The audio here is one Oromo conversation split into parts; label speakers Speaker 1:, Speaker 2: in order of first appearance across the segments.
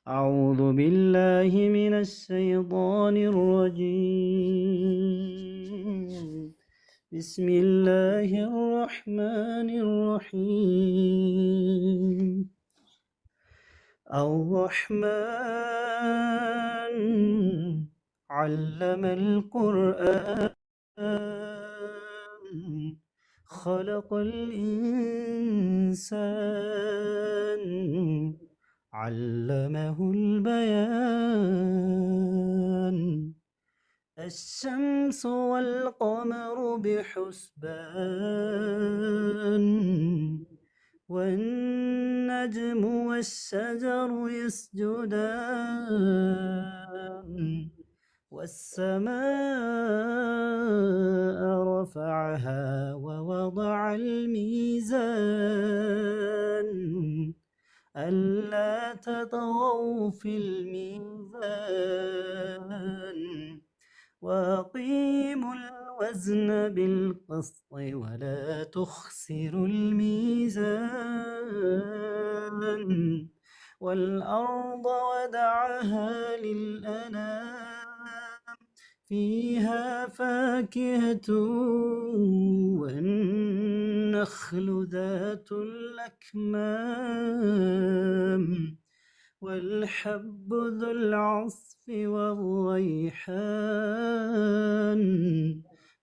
Speaker 1: أعوذ بالله من الشيطان الرجيم. بسم الله الرحمن الرحيم. الرحمن علم القرآن، خلق الإنسان، علمه البيان. الشمس والقمر بحسبان، والنجم والشجر يسجدان، والسماء رفعها ووضع الميزان، ألا تطغوا في الميزان، وأقيموا الوزن بالقسط ولا تخسروا الميزان، والأرض وضعها للأنام، فيها فاكهة والنخل ذات الأكمام، والحب ذو العصف والريحان،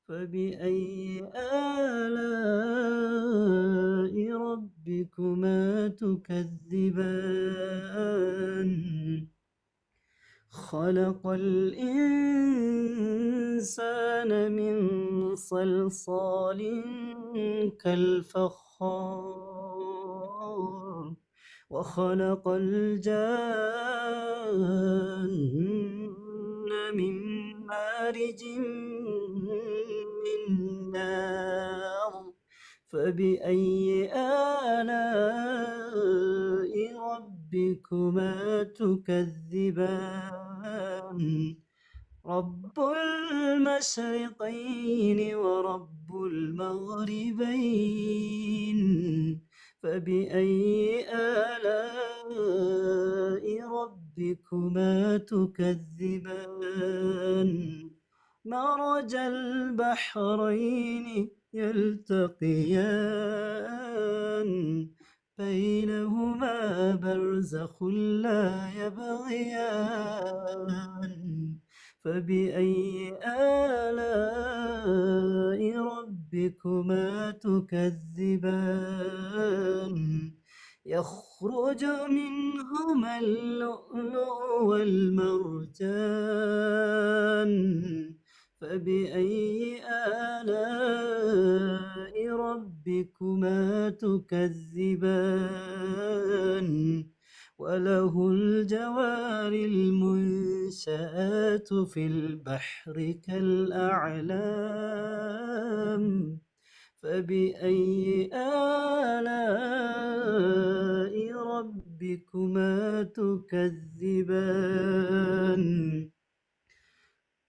Speaker 1: فبأي آلاء ربكما تكذبان؟ خلق الإنسان من صلصال كالفخار، وخلق الجان من مارج من نار، فبأي آلاء ربكما تكذبان؟ رب المشرقين ورب المغربين، فبأي آلاء ربكما تكذبان؟ مرج البحرين يلتقيان، بينهما برزخ لا يبغيان، فبأي آلاء ربكما تكذبان؟ يخرج منهما اللؤلؤ والمرجان، فبأي آلاء ربكما تكذبان؟ وله الجوار المنشآت في البحر كالأعلام، فبأي آلاء ربكما تكذبان؟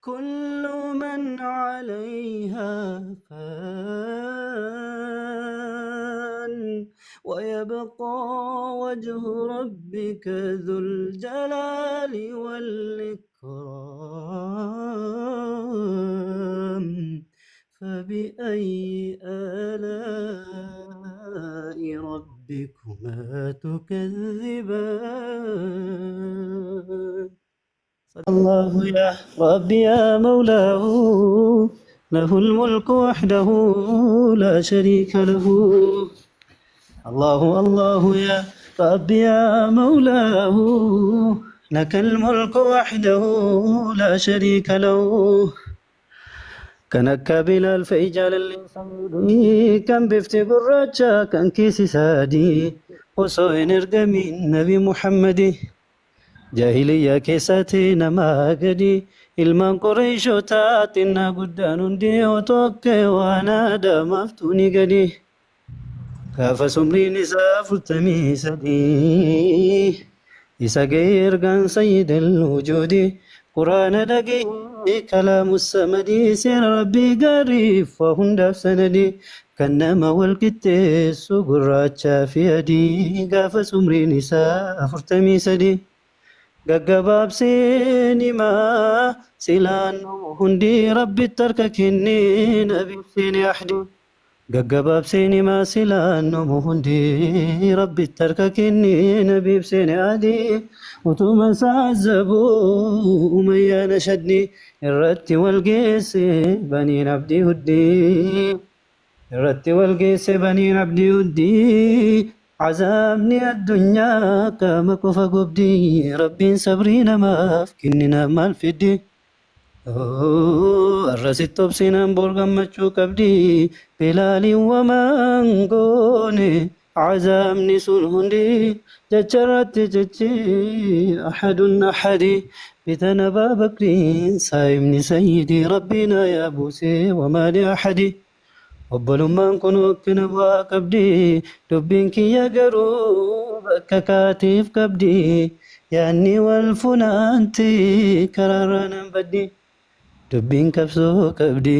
Speaker 1: كل من عليها فان، ويبقى وجه ربك ذو الجلال والإكرام، فبأي آلاء ربكما تكذبان؟ الله يا ربي يا مولاه، له الملك وحده لا شريك له. الله الله يا ربي يا مولاه، لك الملك وحده لا شريك له. Kan akka Bilaal fa'i jaalalli isaanii, kan bifti gurraacha kan keessi sadii, osoo hin ergamin Nabi Muhammadi, jaahiliyyaa keessatti namaa gadi, ilmaan Qureeshotaa xinnaa guddaan hundi otoo akka waan aadamaaf tuuni gadi. Gaafa umriin isaa 43 isa ga'e ergaan sayyidal wujuudi, quraana dhagee kalaamu samadii, seera rabbii gaariif waa hundaaf sanadii, kan nama wal qixxeessu gurraachaa fi adii. Gaafa umriin isaa 43. Gaggabaabseen himaa silaan hundi Rabbitti harka kennee nabiif seene ahdi. Gaggabaabseen himaa silaan hundi Rabbitti harka kennee nabiif seene ahdi. Utuma saazabuu umayyaa nashadni irratti wal geesse baniin abdii huddii. Irratti wal geesse baniin abdii huddii. Azaabni addunyaa qaama qofa gubdi. Rabbiin sabrii namaaf kennina maal fiddi? Arrasitti obsinaan bor gammachuu qabdi. Bilaaliin wamaan goone azaabni sun hundi jecha irratti jechi ahadun ahadi. Bitan Abaa Bakriin saayibni sayyidii Rabbiin yaa buusee wamaa li ahadi. Obbolummaan kun hokkina bu'aa qabdi. Dubbiin kiyya garuu bakka kaatiif qabdi. Yaanni wal funaanti karaarraa nan baddi. Dubbiin qabsoo qabdi.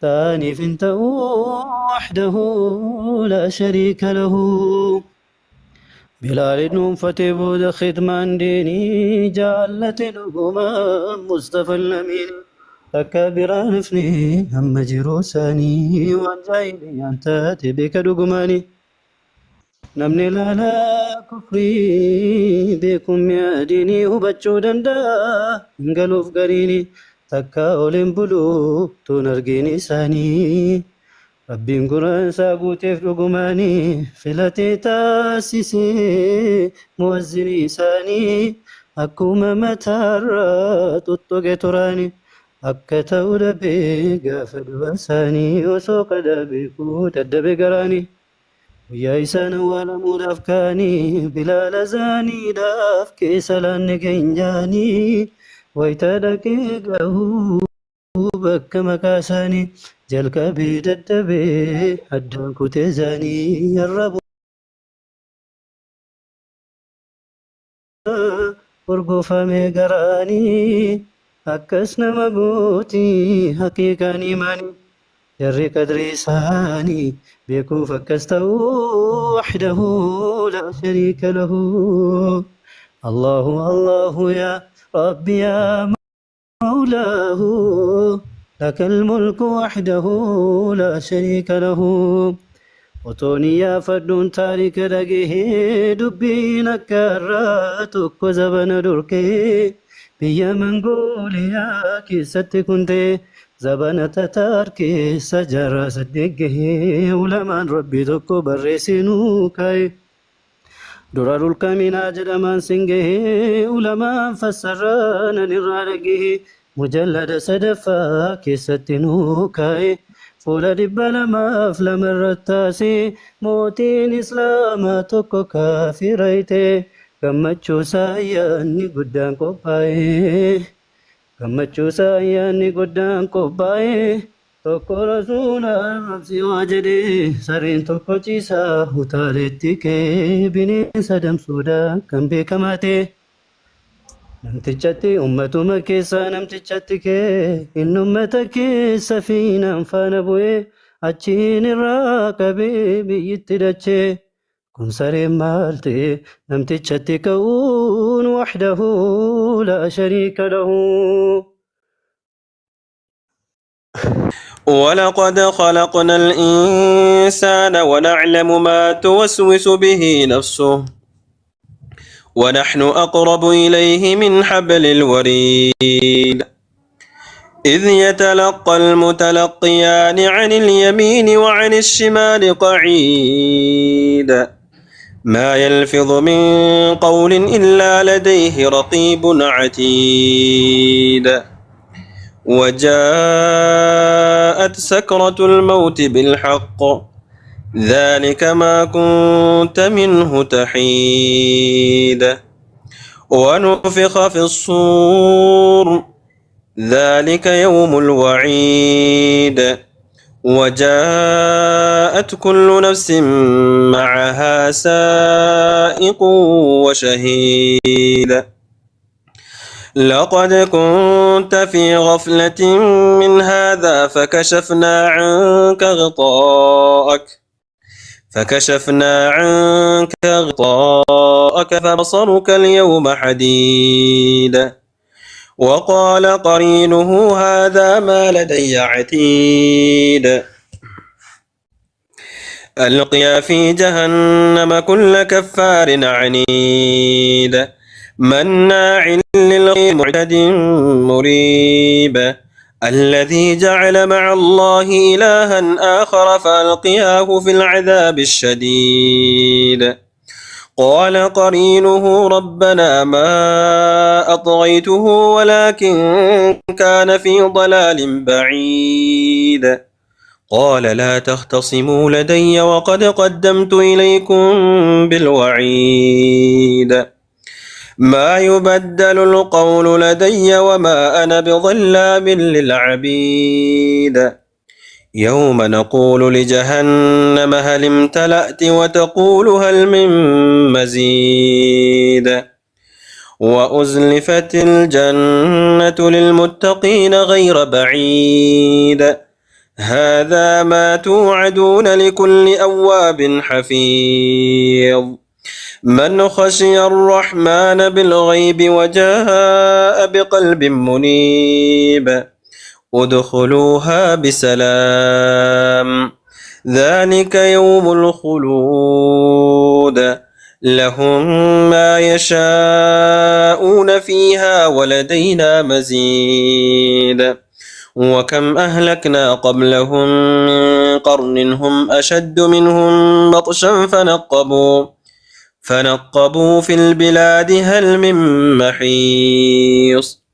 Speaker 1: Taaniif hin ta'u wahdahu laa shariika lahu. Bilaal dhuunfatee booda khidmaan diinii jaallate dhuguma Mustafa Lamiin takka biraan hafne hamma jiruu isaanii waan jaahiliyyaan taate beeka dhugumaanii. Namni laalaa kufrii beekuun mi'a diinii hubachuu danda'a hin galuuf gariini takka oliin buluu tuun argiin isaanii. Rabbiin gurra isaa guuteef dhugumaanii filatee taasisee mu'azzinii isaanii akkuma mataarraa tuttuqe turaanii akka ta'u dhabee gaafa du'a isaanii osoo qadaa beekuu dadhabe garaanii guyyaa isaan awwaalamuudhaaf ka'anii bilaala zaaniidhaaf keessa laanne geenyaanii wayita dhaqee gahuu bakka maqaa isaanii jalqabee dadhabee addaan kutee isaanii arraba urgufame garaanii akkas nama gooti haqiiqaan imaanii jarri qadrii isaanii beekuuf akkas ta'uu wahdahu laa shariika lahu. Allahu Allahu yaa Rabbi yaa مولاه لك الملك وحده لا شريك له. Otooniyaa fadhuun taarika dhagahee dubbiin akka irraa tokko zabana durkee biyya Mangooliyaa keessatti kun ta'e zabana Tataar keessa jaarraa saddeet gahee ulamaan Rabbi tokko barreessinuu kaa'e. Dura lulkaminaa jedhamaan sin gahee ulamaan fassarraa nan irraa dhagahee mujallada sadaffaa keessatti nuu kaa'e fuula 202 irratti taasee mootiin islaamaa tokko kaafirayte gammachuu isaa ayyaanni guddaan qophaa'e. Gammachuu isaa ayyaanni guddaan qophaa'e. Tokko rasuula arrabsi waa jedhee sareen tokko ciisaa utaaleetti kee bineensa damsuudhaan kan beekamaa ta'e. Namtichatti ummatuma keessaa namtichatti kee inni ummata keessa fiinaan faana bu'ee achiin irraa qabee biyyitti dachee. Kun sareen maal ta'e namtichatti ka'uun wahdahu laa shariika lahu.
Speaker 2: ولقد خلقنا الإنسان ونعلم ما توسوس به نفسه ونحن أقرب إليه من حبل الوريد إذ يتلقى المتلقيان عن اليمين وعن الشمال قعيد ما يلفظ من قول إلا لديه رقيب عتيد وجاءت سكرة الموت بالحق ذلك ما كنت منه تحيد ونفخ في الصور ذلك يوم الوعيد وجاءت كل نفس معها سائق وشهيد لقد كنت في غفلة من هذا فكشفنا عنك غطاءك فكشفنا عنك غطاءك فبصرك اليوم حديد. وقال قرينه هذا ما لدي عتيد. ألقيا في جهنم كل كفار عنيد، مناع للخير معتد مريب، الذي جعل مع الله إلها آخر فألقياه في العذاب الشديد. قال قرينه ربنا ما أطغيته ولكن كان في ضلال بعيد. قال لا تختصموا لدي وقد قدمت إليكم بالوعيد. ما يبدل القول لدي وما أنا بظلام للعبيد. يوم نقول لجهنم هل امتلأت وتقول هل من مزيد. وأزلفت الجنة للمتقين غير بعيد. هذا ما توعدون لكل أواب حفيظ. من خشي الرحمن بالغيب وجاء بقلب منيب. ادخلوها بسلام، ذلك يوم الخلود. لهم ما يشاءون فيها ولدينا مزيد. وكم أهلكنا قبلهم من قرن هم أشد منهم بطشا فنقبوا في البلاد هل من محيص.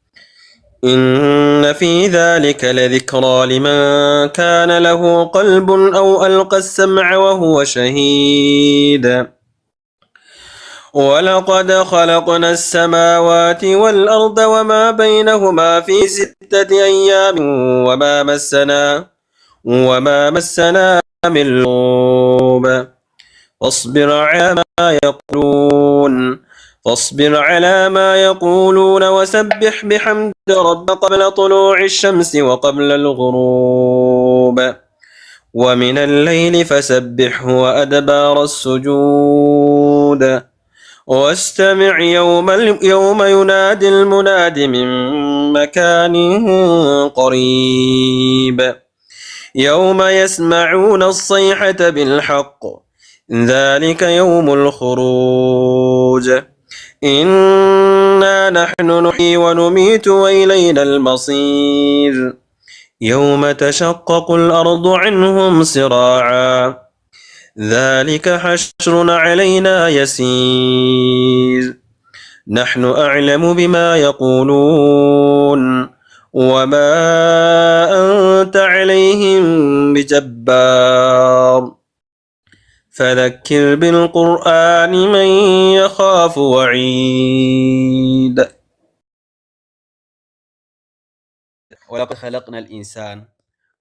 Speaker 2: إن في ذلك لذكرى لمن كان له قلب أو ألقى السمع وهو شهيد. ولقد خلقنا السماوات والأرض وما بينهما في 6 أيام وما مسنا من لغوب. فاصبر على ما يقولون فاصبر على ما يقولون وسبح بحمد ربك قبل طلوع الشمس وقبل الغروب. ومن الليل فسبحه وأدبار السجود. واستمع يوم ينادي المناد من مكان قريب. يوم يسمعون الصيحة بالحق، ذلك يوم الخروج. إنا نحن نحيي ونميت وإلينا المصير. يوم تشقق الأرض عنهم سراعا، ذلك حشر علينا يسير. نحن أعلم بما يقولون وما أنت عليهم بجبار. فذكر بالقرآن من يخاف وعيد. ولقد خلقنا الإنسان،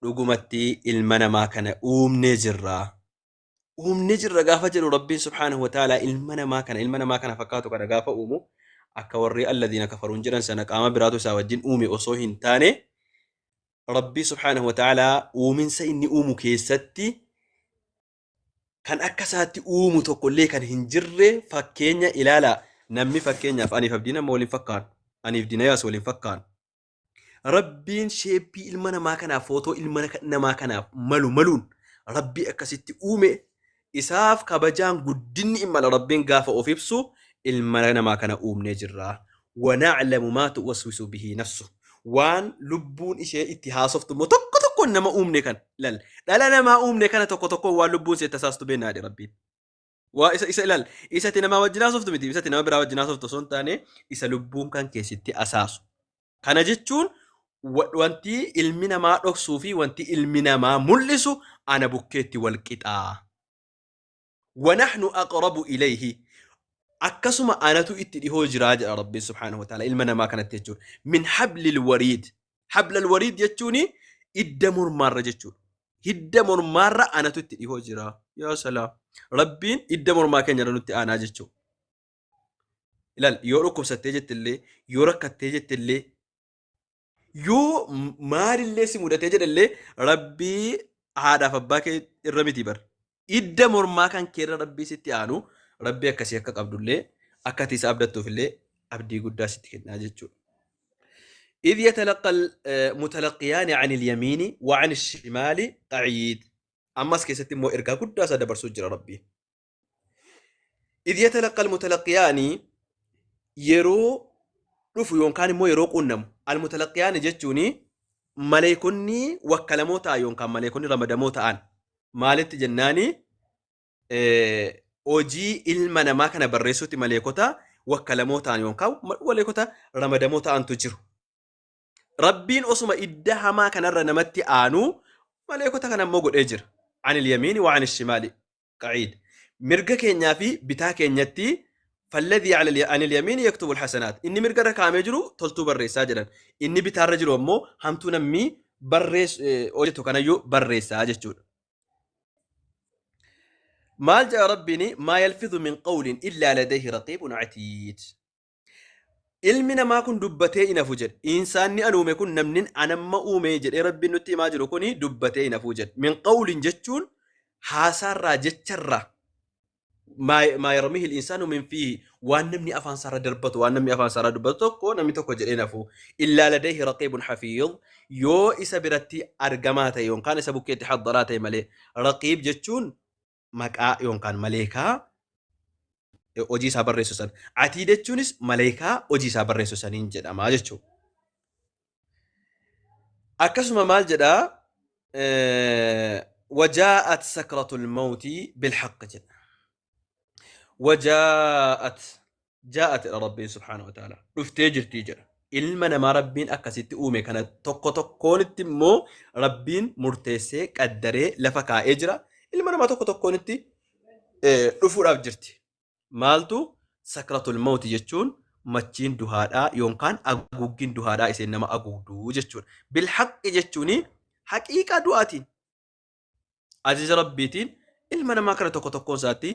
Speaker 2: dhugumatti ilma namaa kana uumnee jirra. Uumnee jirra gaafa jedhu Rabbiin subhaanahu wa ta'ala ilma namaa kana fakkaatu kana gaafa uumu, akka warri الذين كفروا jedhan sana qaama biraatu isaa wajjin uume osoo hin taane, Rabbii subhaanahu wa ta'ala uuminsa inni uumu keessatti kan akka isaatti uumu tokkollee kan hin jirre. Fakkeenya ilaala. Namni fakkeenyaaf aniif abdiin amma waliin fakkaatu, aniif dinayaas waliin fakkaatu. Rabbiin shape ilma namaa kanaaf, footoo ilma namaa kanaaf malu maluun Rabbii akkasitti uume. Isaaf kabajaan guddinni imala. Rabbiin gaafa of ibsu, ilma namaa kana uumnee jirra. ونعلم ما توسوس به نفسه. Waan lubbuun ishee itti haasoftu immoo tokko tokkoon nama uumne kan lal dhala namaa uumne kana tokko tokkoon waan lubbuun ishee itti hasaastu beeknaadha Rabbiin. Waa isa ilaal, isatti namaa wajjin haasoftu miti, isatti nama biraa wajjin haasoftu osoo hin taane, isa lubbuun kan keessatti asaasu. Kana jechuun wanti ilmi namaa dhoksuu fi wanti ilmi namaa mul'isu ana bukkeetti wal qixaa. ونحن أقرب إليه. Akkasuma anatu itti dhihoo jiraa jedha Rabbiin subhaanahu wa ta'ala ilma namaa kanatti jechuudha. من حبل الوريد. حبل الوريد jechuun hidda mormaarra jechuudha. Hidda mormaarra anatu itti dhihoo jira. Yaa salaam. Rabbiin hidda mormaa keenya irra nutti aanaa jechuudha. Ilaal, yoo dhukkubsattee jettillee, yoo rakkattee jettillee, yoo maalillee si mudatee jedhallee, Rabbii haadhaaf abbaa kee irra miti bar. Idda mormaa kan keerra Rabbii sitti aanu Rabbii akkasii akka qabdullee akka ati isa abdattuufillee abdii guddaa sitti kennaa jechuudha. إذ يتلقى المتلقيان عن اليمين وعن الشمال قعيد. Ammas keessatti immoo ergaa guddaa isa dabarsuu jira Rabbiin. إذ يتلقى المتلقيان yeroo dhufu yookaan immoo yeroo quunnamu. المتلقيان jechuun maleekonni wakkalamoo ta'an yookaan maleekonni ramadamoo ta'an maalitti jennaani hojii ilma namaa kana barreessuutti maleekota wakkalamoo ta'an yookaan maleekota ramadamoo ta'antu jiru. Rabbiin osuma idda hamaa kanarra namatti aanu maleekota kana immoo godhee jira. عن اليمين وعن الشمال قعيد. Mirga keenyaa fi bitaa keenyatti فالذي عن اليمين يكتب الحسنات. Inni mirga irra kaa'amee jiru toltuu barreessaa jedhan. Inni bitaarra jiru ammoo hamtuu namni barreessu hojjetu kanayyuu barreessaa jechuudha. Maal jedha Rabbiin? ما يلفظ من قول إلا لديه رقيب عتيد. Ilmi namaa kun dubbatee hin hafu jedhe. Insaanni an uume kun namni anamma uume jedhee Rabbiin nutti himaa jiru kun dubbatee hin hafu jedhe. من قول jechuun haasaarraa, jecharraa ما يرميه الإنسان من فيه waan namni afaan isaarra darbatu, waan namni afaan isaarra dubbatu tokko namni tokko jedhee hin hafu. إلا لديه رقيب حفيظ yoo isa biratti argamaa ta'e yookaan isa bukkeetti haddaraa ta'e malee. رقيب jechuun maqaa yookaan maleekaa hojii isaa barreessu san. عتيد jechuunis maleekaa hojii isaa barreessu saniin jedhama jechuudha. Akkasuma maal jedhaa? وجاءت سكرة الموت بالحق jedha. وجاءت جاءت Rabbiin سبحانه وتعالى dhuftee jirtii jedha. Ilma namaa Rabbiin akkasitti uume kana tokko tokkoonitti immoo Rabbiin murteessee qaddaree lafa kaa'ee jira. Ilma namaa tokko tokkoonitti dhufuudhaaf jirti. Maaltu? سكرة الموت jechuun machiin duhaadhaa yookaan haguuggiin duhaadhaa isheen nama haguugduu jechuudha. بالحق jechuun haqiiqaa du'aatiin ajaja Rabbiitiin ilma namaa kana tokko tokkoon isaatti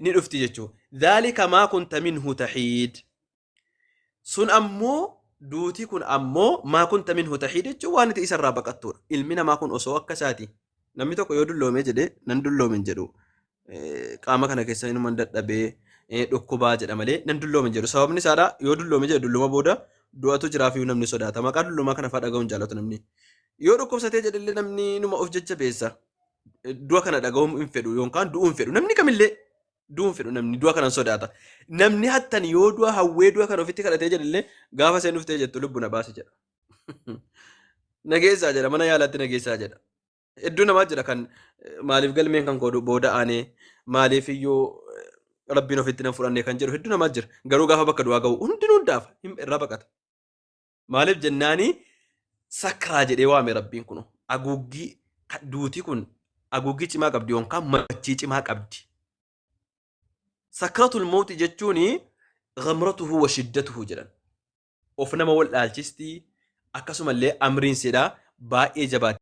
Speaker 2: ni dhufti jechuudha. ذلك ما كنت منه تحيد. Sun ammoo duuti kun ammoo ما كنت منه تحيد jechuun waan itti isarraa baqattuudha. Ilmi namaa kun osoo akka isaati. Namni tokko yoo dulloomee jedhee nan dulloome hin jedhu. Qaama kana keessa inuma dadhabee dhukkubaa jedha malee nan dulloome hin jedhu. Sababni isaadha yoo dulloome jedhe dulluma booda du'atu jiraafiyyuu namni sodaata. Maqaa dullumaa kana fa'aa dhaga'uun hin jaallatu namni. Yoo dhukkubsatee jedhellee namni numa of jajjabeessa. Du'a kana dhaga'uu hin fedhu yookaan du'uu hin fedhu. Namni kamillee du'uu hin fedhu, namni du'a kana sodaata. Namni hattan yoo du'a hawwee du'a kana ofitti kadhatee jedhellee gaafa isheen dhuftee jettu lubbu na baasi jedha. Nageessaa jedha, mana yaalaatti nageessaa jedha. Hedduu namaa jira kan maaliif galmeen kan koo booda aanee, maaliif iyyuu Rabbiin ofitti nan fudhanne kan jedhu hedduu namaa jira. Garuu gaafa bakka du'aa ga'u hundinuu hundaafa irraa baqata. Maaliif jennaani sakraa jedhee waame Rabbiin kun haguuggii duutii kun haguuggii cimaa qabdi yookaan machii cimaa qabdi. سكرة الموت jechuun غمرته وشدته jedhan. Of nama wal dhaalchistii, akkasumallee amriin sidhaa baay'ee jabaatti.